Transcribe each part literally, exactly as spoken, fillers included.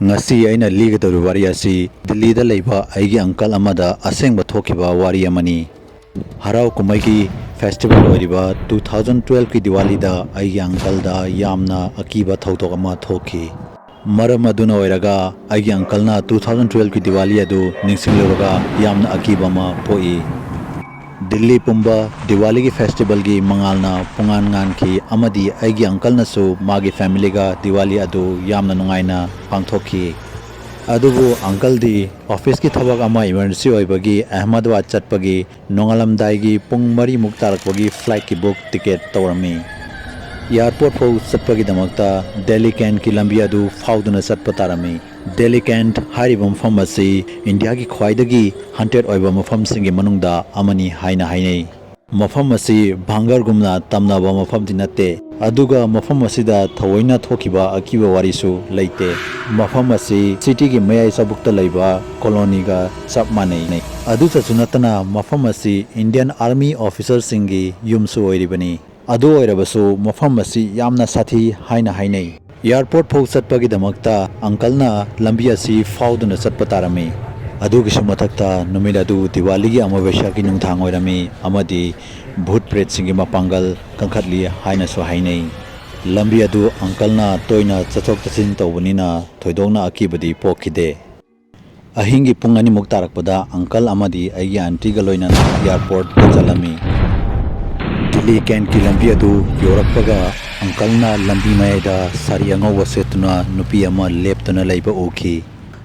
ꯉꯁꯤ ꯑꯩꯅ ꯂꯤꯒꯗꯧꯔꯤꯕ ꯋꯥꯔꯤ ꯑꯁꯤ ꯗꯤꯜꯂꯤꯗ ꯂꯩꯕ ꯑꯩꯒꯤ ꯑꯪꯀꯜ ꯑꯃꯗ ꯑꯁꯦꯡꯕ ꯊꯣꯛꯈꯤꯕ ꯋꯥꯔꯤ ꯑꯃꯅꯤ꯫ ꯍꯔꯥꯎ ꯀꯨꯝꯍꯩꯒꯤ ꯐꯦꯁꯇꯤꯚꯦꯜ ꯑꯣꯏꯔꯤꯕ ꯇꯨ ꯊꯥꯎꯖꯟ ꯇꯨꯋꯦꯜꯐꯀꯤ ꯗꯤꯋꯥꯂꯤꯗ ꯑꯩꯒꯤ ꯑꯪꯀꯜꯗ ꯌꯥꯝꯅ ꯑꯀꯤꯕ ꯊꯧꯗꯣꯛ ꯑꯃ ꯊꯣꯛꯈꯤ꯫ ꯃꯔꯝ ꯑꯗꯨꯅ ꯑꯣꯏꯔꯒ ꯑꯩꯒꯤ ꯑꯪꯀꯜꯅ ꯇꯨ ꯊꯥꯎꯖꯟ ꯇꯨꯋꯦꯜꯐꯀꯤ ꯗꯤꯋꯥꯂꯤ ꯑꯗꯨ ꯅꯤꯡꯁꯤꯡꯂꯨꯔꯒ ꯌꯥꯝꯅ ꯑꯀꯤꯕ ꯑꯃ ꯄꯣꯛꯏ꯫ ꯗꯤꯜꯂꯤ ꯄꯨꯝꯕ ꯗꯤꯋꯥꯂꯤꯒꯤ ꯐꯦꯁꯇꯤꯚꯦꯜꯒꯤ ꯃꯉꯥꯜꯅ ꯄꯨꯡꯉꯥꯟ ꯉꯥꯟꯈꯤ ꯑꯃꯗꯤ ꯑꯩꯒꯤ ꯑꯪꯀꯜꯅꯁꯨ ꯃꯥꯒꯤ ꯐꯦꯃꯤꯂꯤꯒ ꯗꯤꯋꯥꯂꯤ ꯑꯗꯨ ꯌꯥꯝꯅ ꯅꯨꯡꯉꯥꯏꯅ ꯄꯥꯡꯊꯣꯛꯈꯤ꯫ ꯑꯗꯨꯕꯨ ꯑꯪꯀꯜꯗꯤ ꯑꯣꯐꯤꯁꯀꯤ ꯊꯕꯛ ꯑꯃ ꯏꯃꯔꯖꯦꯟꯁꯤ ꯑꯣꯏꯕꯒꯤ ꯑꯍꯃꯗꯕꯥꯗ ꯆꯠꯄꯒꯤ ꯅꯣꯡꯉꯥꯜꯂꯝꯗꯥꯏꯒꯤ ꯄꯨꯡ ꯃꯔꯤꯃꯨꯛ ꯇꯥꯔꯛꯄꯒꯤ ꯐ꯭ꯂꯥꯏꯠꯀꯤ ꯕꯨꯛ ꯇꯤꯀꯦꯠ ꯇꯧꯔꯝꯃꯤ꯫ ꯑꯦꯌꯥꯔꯄꯣꯔꯠ ꯐꯥꯎ ꯆꯠꯄꯒꯤꯗꯃꯛꯇ ꯗꯦꯜꯂꯤ ꯀꯦꯟꯠꯀꯤ ꯂꯝꯕꯤ ꯑꯗꯨ ꯐꯥꯎꯗꯨꯅ ꯆꯠꯄ ꯇꯥꯔꯝꯃꯤ꯫ ꯗꯦꯜꯂꯤ ꯀꯦꯟꯠ ꯍꯥꯏꯔꯤꯕ ꯃꯐꯝ ꯑꯁꯤ ꯏꯟꯗꯤꯌꯥꯒꯤ ꯈ꯭ꯋꯥꯏꯗꯒꯤ ꯍꯟꯇꯦꯗ ꯑꯣꯏꯕ ꯃꯐꯝꯁꯤꯡꯒꯤ ꯃꯅꯨꯡꯗ ꯑꯃꯅꯤ ꯍꯥꯏꯅ ꯍꯥꯏꯅꯩ꯫ ꯃꯐꯝ ꯑꯁꯤ ꯚꯥꯡꯒꯔꯒꯨꯝꯅ ꯇꯝꯅꯕ ꯃꯐꯝꯗꯤ ꯅꯠꯇꯦ, ꯑꯗꯨꯒ ꯃꯐꯝ ꯑꯁꯤꯗ ꯊꯑꯣꯏꯅ ꯊꯣꯛꯈꯤꯕ ꯑꯀꯤꯕ ꯋꯥꯔꯤꯁꯨ ꯂꯩꯇꯦ꯫ ꯃꯐꯝ ꯑꯁꯤ ꯁꯤꯇꯤꯒꯤ ꯃꯌꯥꯏ ꯆꯕꯨꯛꯇ ꯂꯩꯕ ꯀꯣꯂꯣꯅꯤꯒ ꯆꯞ ꯃꯥꯟꯅꯩ꯫ ꯑꯗꯨꯇꯁꯨ ꯅꯠꯇꯅ ꯃꯐꯝ ꯑꯁꯤ ꯏꯟꯗꯤꯌꯟ ꯑꯥꯔꯃꯤ ꯑꯣꯐꯤꯁꯔꯁꯤꯡꯒꯤ ꯌꯨꯝꯁꯨ ꯑꯣꯏꯔꯤꯕꯅꯤ꯫ ꯑꯗꯨ ꯑꯣꯏꯔꯕꯁꯨ ꯃꯐꯝ ꯑꯁꯤ ꯌꯥꯝꯅ ꯁꯥꯊꯤ ꯍꯥꯏꯅ ꯍꯥꯏꯅꯩ꯫ ꯑꯦꯌꯥꯔꯄꯣꯔꯠ ꯐꯥꯎ ꯆꯠꯄꯒꯤꯗꯃꯛꯇ ꯑꯪꯀꯜꯅ ꯂꯝꯕꯤ ꯑꯁꯤ ꯐꯥꯎꯗꯨꯅ ꯆꯠꯄ ꯇꯥꯔꯝꯃꯤ꯫ ꯑꯗꯨꯒꯤꯁꯨ ꯃꯊꯛꯇ ꯅꯨꯃꯤꯠ ꯑꯗꯨ ꯗꯤꯋꯥꯂꯤꯒꯤ ꯑꯃꯥꯕꯁ꯭ꯌꯥꯒꯤ ꯅꯨꯡꯗꯥꯡ ꯑꯣꯏꯔꯝꯃꯤ ꯑꯃꯗꯤ ꯚꯨꯠ ꯄ꯭ꯔꯦꯠꯁꯤꯡꯒꯤ ꯃꯄꯥꯡꯒꯜ ꯀꯟꯈꯠꯂꯤ ꯍꯥꯏꯅꯁꯨ ꯍꯥꯏꯅꯩ꯫ ꯂꯝꯕꯤ ꯑꯗꯨ ꯑꯪꯀꯜꯅ ꯇꯣꯏꯅ ꯆꯠꯊꯣꯛ ꯆꯠꯁꯤꯟ ꯇꯧꯕꯅꯤꯅ ꯊꯣꯏꯗꯣꯛꯅ ꯑꯀꯤꯕꯗꯤ ꯄꯣꯛꯈꯤꯗꯦ꯫ ꯑꯍꯤꯡꯒꯤ ꯄꯨꯡ ꯑꯅꯤꯃꯨꯛ ꯇꯥꯔꯛꯄꯗ ꯑꯪꯀꯜ ꯑꯃꯗꯤ ꯑꯩꯒꯤ ꯑꯟꯇꯤꯒ ꯂꯣꯏꯅꯅ ꯑꯦꯌꯥꯔꯄꯣꯔꯠꯇ ꯆꯠꯂꯝꯃꯤ꯫ ꯗꯤꯜꯂꯤ ꯀꯦꯟꯠꯀꯤ ꯂꯝꯕꯤ ꯑꯗꯨ ꯌꯧꯔꯛꯄꯒ ꯑꯪꯀꯜꯅ ꯂꯝꯕꯤ ꯃꯌꯥꯏꯗ ꯁꯥꯔꯤ ꯑꯉꯧꯕ ꯁꯦꯠꯇꯨꯅ ꯅꯨꯄꯤ ꯑꯃ ꯂꯦꯞꯇꯨꯅ ꯂꯩꯕ ꯎꯈꯤ꯫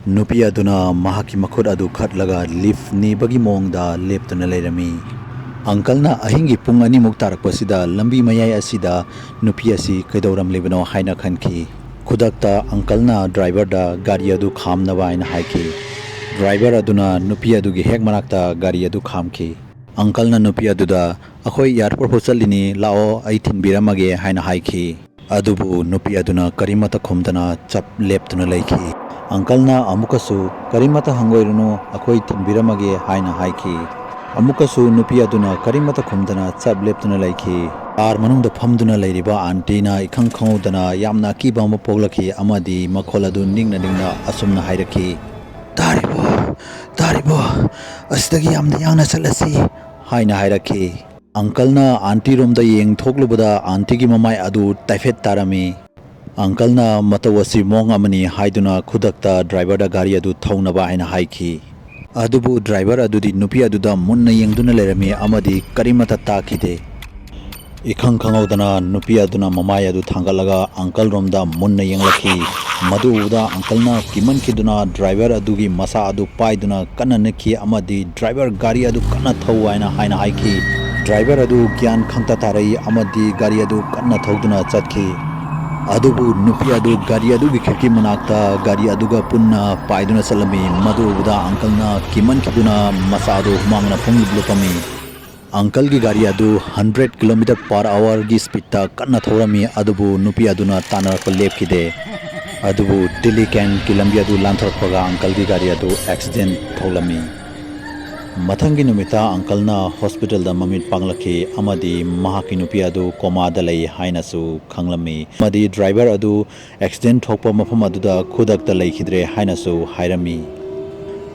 ꯅꯨꯄꯤ ꯑꯗꯨꯅ ꯃꯍꯥꯛꯀꯤ ꯃꯈꯨꯠ ꯑꯗꯨ ꯈꯠꯂꯒ ꯂꯤꯐ ꯅꯤꯕꯒꯤ ꯃꯑꯣꯡꯗ ꯂꯦꯞꯇꯨꯅ ꯂꯩꯔꯝꯃꯤ꯫ ꯑꯪꯀꯜꯅ ꯑꯍꯤꯡꯒꯤ ꯄꯨꯡ ꯑꯅꯤꯃꯨꯛ ꯇꯥꯔꯛꯄꯁꯤꯗ ꯂꯝꯕꯤ ꯃꯌꯥꯏ ꯑꯁꯤꯗ ꯅꯨꯄꯤ ꯑꯁꯤ ꯀꯩꯗꯧꯔꯝꯂꯤꯕꯅꯣ ꯍꯥꯏꯅ ꯈꯟꯈꯤ꯫ ꯈꯨꯗꯛꯇ ꯑꯪꯀꯜꯅ ꯗ꯭ꯔꯥꯏꯚꯔꯗ ꯒꯥꯔꯤ ꯑꯗꯨ ꯈꯥꯝꯅꯕ ꯍꯥꯏꯅ ꯍꯥꯏꯈꯤ꯫ ꯗ꯭ꯔꯥꯏꯚꯔ ꯑꯗꯨꯅ ꯅꯨꯄꯤ ꯑꯗꯨꯒꯤ ꯍꯦꯛ ꯃꯅꯥꯛꯇ ꯒꯥꯔꯤ ꯑꯗꯨ ꯈꯥꯝꯈꯤ꯫ ꯑꯪꯀꯜꯅ ꯅꯨꯄꯤ ꯑꯗꯨꯗ, "ꯑꯩꯈꯣꯏ ꯑꯦꯌꯥꯔꯄꯣꯔꯠ ꯐꯥꯎ ꯆꯠꯂꯤꯅꯤ, ꯂꯥꯛꯑꯣ, ꯑꯩ ꯊꯤꯟꯕꯤꯔꯝꯃꯒꯦ" ꯍꯥꯏꯅ ꯍꯥꯏꯈꯤ꯫ ꯑꯗꯨꯕꯨ ꯅꯨꯄꯤ ꯑꯗꯨꯅ ꯀꯔꯤꯃꯠꯇ ꯈꯨꯝꯗꯅ ꯆꯞ ꯂꯦꯞꯇꯨꯅ ꯂꯩꯈꯤ꯫ ꯑꯪꯀꯜꯅ ꯑꯃꯨꯛꯀꯁꯨ, "ꯀꯔꯤꯃꯠꯇ ꯍꯪꯒꯣꯏꯔꯨꯅꯨ, ꯑꯩꯈꯣꯏ ꯊꯤꯟꯕꯤꯔꯝꯃꯒꯦ" ꯍꯥꯏꯅ ꯍꯥꯏꯈꯤ꯫ ꯑꯃꯨꯛꯀꯁꯨ ꯅꯨꯄꯤ ꯑꯗꯨꯅ ꯀꯔꯤꯃꯠꯇ ꯈꯨꯝꯗꯅ ꯆꯞ ꯂꯦꯞꯇꯨꯅ ꯂꯩꯈꯤ꯫ ꯀꯥꯔ ꯃꯅꯨꯡꯗ ꯐꯝꯗꯨꯅ ꯂꯩꯔꯤꯕ ꯑꯥꯟꯇꯤꯅ ꯏꯈꯪ ꯈꯪꯍꯧꯗꯅ ꯌꯥꯝꯅ ꯑꯀꯤꯕ ꯑꯃ ꯄꯣꯛꯂꯛꯈꯤ ꯑꯃꯗꯤ ꯃꯈꯣꯜ ꯑꯗꯨ ꯅꯤꯡꯅ ꯅꯤꯡꯅ ꯑꯁꯨꯝꯅ ꯍꯥꯏꯔꯛꯈꯤ, "ꯇꯥꯔꯤꯕꯣ? ꯇꯥꯔꯤꯕꯣ? ꯑꯁꯤꯗꯒꯤ ꯌꯥꯝꯅ ꯌꯥꯡꯅ ꯆꯠꯂꯁꯤ," ꯍꯥꯏꯅ ꯍꯥꯏꯔꯛꯈꯤ꯫ ꯑꯪꯀꯜꯅ ꯑꯥꯟꯇꯤꯔꯣꯝꯗ ꯌꯦꯡꯊꯣꯛꯂꯨꯕꯗ ꯑꯥꯟꯇꯤꯒꯤ ꯃꯃꯥꯏ ꯑꯗꯨ ꯇꯥꯏꯐꯦꯠ ꯇꯥꯔꯝꯃꯤ꯫ ꯑꯪꯀꯜꯅ ꯃꯇꯧ ꯑꯁꯤ ꯃꯑꯣꯡ ꯑꯃꯅꯤ ꯍꯥꯏꯗꯨꯅ ꯈꯨꯗꯛꯇ ꯗ꯭ꯔꯥꯏꯚꯔꯗ ꯒꯥꯔꯤ ꯑꯗꯨ ꯊꯧꯅꯕ ꯍꯥꯏꯅ ꯍꯥꯏꯈꯤ꯫ ꯑꯗꯨꯕꯨ ꯗ꯭ꯔꯥꯏꯚꯔ ꯑꯗꯨꯗꯤ ꯅꯨꯄꯤ ꯑꯗꯨꯗ ꯃꯨꯟꯅ ꯌꯦꯡꯗꯨꯅ ꯂꯩꯔꯝꯃꯤ ꯑꯃꯗꯤ ꯀꯔꯤꯃꯠꯇ ꯇꯥꯈꯤꯗꯦ꯫ ꯏꯈꯪ ꯈꯪꯍꯧꯗꯅ ꯅꯨꯄꯤ ꯑꯗꯨꯅ ꯃꯃꯥꯏ ꯑꯗꯨ ꯊꯥꯡꯒꯠꯂꯒ ꯑꯪꯀꯜ ꯔꯣꯝꯗ ꯃꯨꯟꯅ ꯌꯦꯡꯂꯛꯈꯤ꯫ ꯃꯗꯨ ꯎꯕꯗ ꯑꯪꯀꯜꯅ ꯀꯤꯃꯟꯈꯤꯗꯨꯅ ꯗ꯭ꯔꯥꯏꯚꯔ ꯑꯗꯨꯒꯤ ꯃꯁꯥ ꯑꯗꯨ ꯄꯥꯏꯗꯨꯅ ꯀꯟꯅ ꯅꯤꯛꯈꯤ ꯑꯃꯗꯤ ꯗ꯭ꯔꯥꯏꯚꯔ ꯒꯥꯔꯤ ꯑꯗꯨ ꯀꯟꯅ ꯊꯧ ꯍꯥꯏꯅ, ꯍꯥꯏꯅ ꯍꯥꯏꯈꯤ꯫ ꯗ꯭ꯔꯥꯏꯚꯔ ꯑꯗꯨ ꯒ꯭ꯌꯥꯟ ꯈꯪꯇ ꯇꯥꯔꯛꯏ ꯑꯃꯗꯤ ꯒꯥꯔꯤ ꯑꯗꯨ ꯀꯟꯅ ꯊꯧꯗꯨꯅ ꯆꯠꯈꯤ꯫ ꯑꯗꯨꯕꯨ ꯅꯨꯄꯤ ꯑꯗꯨ ꯒꯥꯔꯤ ꯑꯗꯨꯒꯤ ꯈꯤꯔꯀꯤ ꯃꯅꯥꯛꯇ ꯒꯥꯔꯤ ꯑꯗꯨꯒ ꯄꯨꯟꯅ ꯄꯥꯏꯗꯨꯅ ꯆꯠꯂꯝꯃꯤ꯫ ꯃꯗꯨ ꯎꯕꯗ ꯑꯪꯀꯜꯅ ꯀꯤꯃꯟꯈꯤꯗꯨꯅ ꯃꯁꯥ ꯑꯗꯨ ꯍꯨꯃꯥꯡꯅ ꯄꯨꯡꯂꯨꯞ ꯂꯨꯞꯄꯝꯃꯤ꯫ ꯑꯪꯀꯜꯒꯤ ꯒꯥꯔꯤ ꯑꯗꯨ hundred kilometer per hourꯒꯤ speedꯇ ꯀꯟꯅ ꯊꯧꯔꯝꯃꯤ, ꯑꯗꯨꯕꯨ ꯅꯨꯄꯤ ꯑꯗꯨꯅ ꯇꯥꯟꯅꯔꯛꯄ ꯂꯦꯞꯈꯤꯗꯦ꯫ ꯑꯗꯨꯕꯨ ꯗꯤꯜꯂꯤ ꯀꯦꯟꯠꯀꯤ ꯂꯝꯕꯤ ꯑꯗꯨ ꯂꯥꯟꯊꯣꯔꯛꯄꯒ ꯑꯪꯀꯜꯒꯤ ꯒꯥꯔꯤ ꯑꯗꯨ accident ꯊꯣꯛꯂꯝꯃꯤ꯫ ꯃꯊꯪꯒꯤ ꯅꯨꯃꯤꯠꯇ ꯑꯪꯀꯜꯅ hospitalꯗ ꯃꯃꯤꯠ ꯄꯥꯡꯂꯛꯈꯤ ꯑꯃꯗꯤ ꯃꯍꯥꯛꯀꯤ ꯅꯨꯄꯤ ꯑꯗꯨ ꯀꯣꯃꯥꯗ ꯂꯩ ꯍꯥꯏꯅꯁꯨ ꯈꯪꯂꯝꯃꯤ ꯑꯃꯗꯤ ꯗ꯭ꯔꯥꯏꯚꯔ ꯑꯗꯨ accident ꯊꯣꯛꯄ ꯃꯐꯝ ꯑꯗꯨꯗ ꯈꯨꯗꯛꯇ ꯂꯩꯈꯤꯗ꯭ꯔꯦ ꯍꯥꯏꯅꯁꯨ ꯍꯥꯏꯔꯝꯃꯤ꯫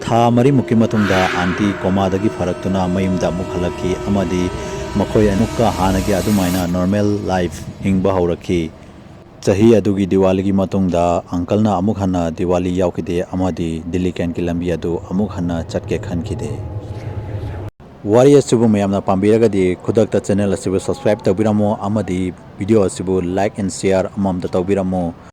ꯊꯥ ꯃꯔꯤꯃꯨꯛꯀꯤ ꯃꯇꯨꯡꯗ ꯑꯥꯟꯇꯤ ꯀꯣꯃꯥꯗꯒꯤ ꯐꯔꯛꯇꯨꯅ ꯃꯌꯨꯝꯗ ꯑꯃꯨꯛ ꯍꯜꯂꯛꯈꯤ ꯑꯃꯗꯤ ꯃꯈꯣꯏ ꯑꯃꯨꯛꯀ ꯍꯥꯟꯅꯒꯤ ꯑꯗꯨꯃꯥꯏꯅ normal life ꯍꯤꯡꯕ ꯍꯧꯔꯛꯈꯤ꯫ ꯆꯍꯤ ꯑꯗꯨꯒꯤ ꯗꯤꯋꯥꯂꯤꯒꯤ ꯃꯇꯨꯡꯗ ꯑꯪꯀꯜꯅ ꯑꯃꯨꯛ ꯍꯟꯅ ꯗꯤꯋꯥꯂꯤ ꯌꯥꯎꯈꯤꯗꯦ ꯑꯃꯗꯤ ꯗꯤꯜꯂꯤ ꯀꯦꯟꯠꯀꯤ ꯂꯝꯕꯤ ꯑꯗꯨ ꯑꯃꯨꯛ ꯍꯟꯅ ꯆꯠꯀꯦ ꯈꯟꯈꯤꯗꯦ꯫ ꯋꯥꯔꯤ ꯑꯁꯤꯕꯨ ꯃꯌꯥꯝꯅ ꯄꯥꯝꯕꯤꯔꯒꯗꯤ ꯈꯨꯗꯛꯇ channel ꯑꯁꯤꯕꯨ subscribe ꯇꯧꯕꯤꯔꯝꯃꯨ ꯑꯃꯗꯤ video ꯑꯁꯤꯕꯨ like and share ꯑꯃꯃꯝꯇ ꯇꯧꯕꯤꯔꯝꯃꯨ꯫